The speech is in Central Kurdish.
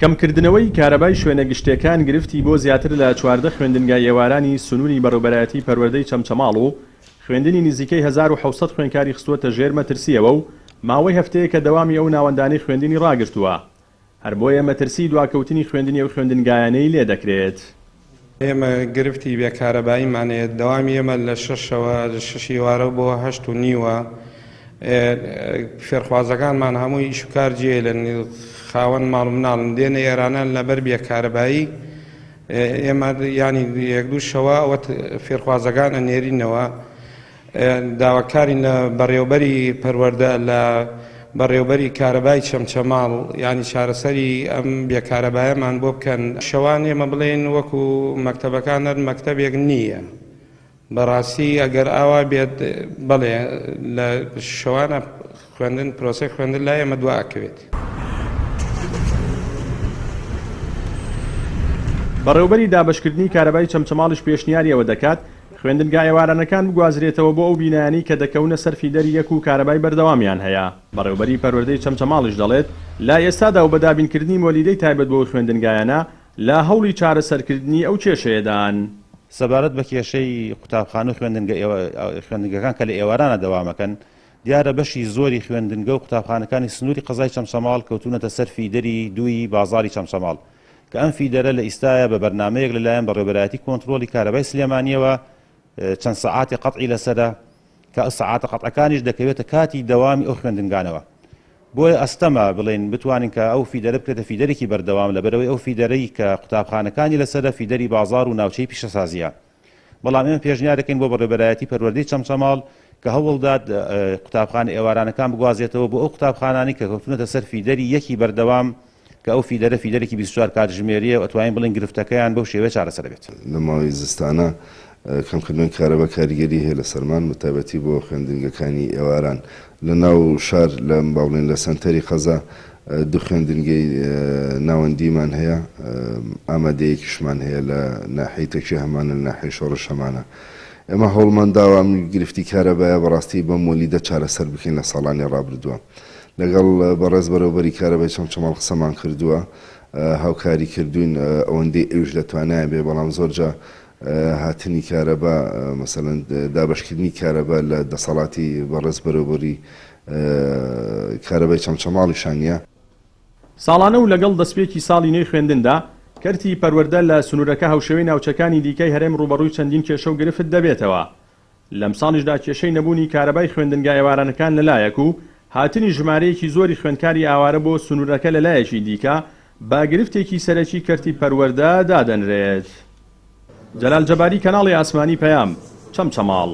کەمکردنەوەی کارەبای شوێنە گشتیەکان گرفتی بۆ زیاتر لە 14 خوێندنگای ئێوارانی سنووری بەڕێوبەرایەتی پەروەردەی چەمچەماڵ و خوێندنی نزیکەی 1700 خوێندکاری خستووەتە ژێر مەترسییەوە و ماوەی هەفتەیەکە دەوامی ئەو ناوەندانەی خوێندنی ڕاگرتووە، هەر بۆیە مەترسیی دواکەوتنی خوێندنی ئەو خوێندنگایانەی لێ دەکرێت. ئێمە گرفتی بێ کارەباییمان هەیە، دەوامی ئێمە لە شەشەوە، لە شەشی ئێوارەوە بۆ هەشت و نیوە، فێرخوازەکانمان هەمووی ئیش و کار جێلن، خاوەن ماڵ و مناڵن، دێنە ئێرانە لەبەر بێ کارەبایی ئێمە یانی یەک دوو شەوە ئەوە فێرخوازەکان ئەنێرینەوە. داواکارین لە بەڕێوەبەری پەروەردە لە بەڕێوەبەری کارەبای چەمچەماڵ یانی چارەسەری ئەم بێ کارەبایەمان بۆ بکەن. شەوان ئێمە بڵێین وەکو مەکتەبەکان هەر مەکتەبێک نییە بەڕاستی ئەگەر ئاوا بێت بەڵێ لە شەوانە خوێندن پرۆسەی خوێندن لای ئێمە دوا ئەکەوێت. بەڕێوبەری دابەشکردنی کارەبای چەمچەماڵیش پێشنیاری ئەوە دەکات، خوێندنگا ئێوارانەکان بگوازرێتەوە بۆ ئەو بینایانەی کە دەکەونە سەر فیدەری یەک و کارەبای بەردەوامیان هەیە. بەڕێوبەری پەروەردەی چەمچەماڵیش دەڵێت، لە ئێستادا و بە دابینکردنی مۆلیدەی تایبەت بۆ ئەو خوێندنگایانە لە هەوڵی چارەسەرکردنی ئەو کێشەیەدان. سەبارەت بە کێشەی قوتابخانە و خوێندنگەکان کە لە ئێوارانە دەوامەکەن، دیارە بەشی زۆری خوێندنگە و قوتابخانەکانی سنووری قەزای چەمچەماڵ کەوتوونەتە سەر فیدەری دووی بازاڕی چەمچەماڵ کە ئەم فیدەرە لە ئیستایا بە بەرنامەیەک لەلایەن بەڕێوبەرایەتی کۆنترۆڵی کارەبای سلێمانیەوە چەند سەعاتێ قەتعی لەسەرە کە سەعاتە قەتعەکانیش دەکەوێتە کاتی دەوامی ئەو خوێندنگانەوە بۆیە ئەستەمە بڵێین بتوانین کە ئەو فیدەرە بکرێتە فیدەرێکی بەردەوام لەبەرئەوەی ئەو فیدەرەی کە قوتابخانەکانی لەسەرە فیدەری بازاڕ و ناوچەی پیشەسازیە بەڵام ئێمە پێشنیار دەکەین بۆ بەڕێوبەرایەتی پەروەردەی چەمچەماڵ کە هەوڵدات قوتابخانە ئێوارانەکان بگوازێتەوە بۆ ئەو قوتابخانانەی کە کەوتونەتە سەر فیدەری یەکی بەردەوام کە ئەو فیدەرە فیدەرێکی 24 کاتژمێریە و ئەتوانین بڵێین گرفتەکەیان بەو شێوەیە چارەسەر بێت. لە ماوەی زستانە کەمکردنەوەی کارەبا کاریگەری هەیە لەسەرمان بەتایبەتی بۆ خوێندنگەکانی ئێواران لە ناو شار لە با بڵێین لە سەنتەری قەزا دوو خوێندنگەی ناوەندیمان هەیە، ئامادەیەکیشمان هەیە لە ناحیەی تەکیە هەمانە، لە ناحیەی شۆڕش هەمانە. ئێمە هەوڵمان داوە ئەم گرفتی کارەبایە بەڕاستی بەم مۆلیدە چارەسەر بکەین لە ساڵانی ڕابردووە. لەگەڵ بەڕێز بەرێوەبەری کارەبای چەمچەماڵ قسەمان کردووە، هاوکاری کردووین ئەوەندەی ئەویش لە توانایان بێ، بەڵام زۆرجا هاتنی کارەبا مەسەلەن دابەشکردنی کارەبا لە دەسەڵاتی بەڕێز بەرێوەبەری کارەبای چەمچەماڵیشان نییە. ساڵانە و لەگەڵ دەستپێکی ساڵی نوێی خوێندندا، کەرتی پەروەردە لە سنوورەکە هاوشێوەی ناوچەکانی دیکەی هەرێم ڕووبەڕووی چەندین کێشە و گرفت دەبێتەوە. لەمساڵیشدا کێشەی نەبوونی کارەبای خوێندنگا ئێوارانەکان لەلایەک و هاتنی ژمارەیەکی زۆری خوێندکاری ئاوارە بۆ سنوورەکە لەلایەکی دیکە بە گرفتێکی سەرەکی کەرتی پەروەردە دادەنرێت. جەلال جەباری کەناڵی ئاسمانی پەیام، چەمچەماڵ.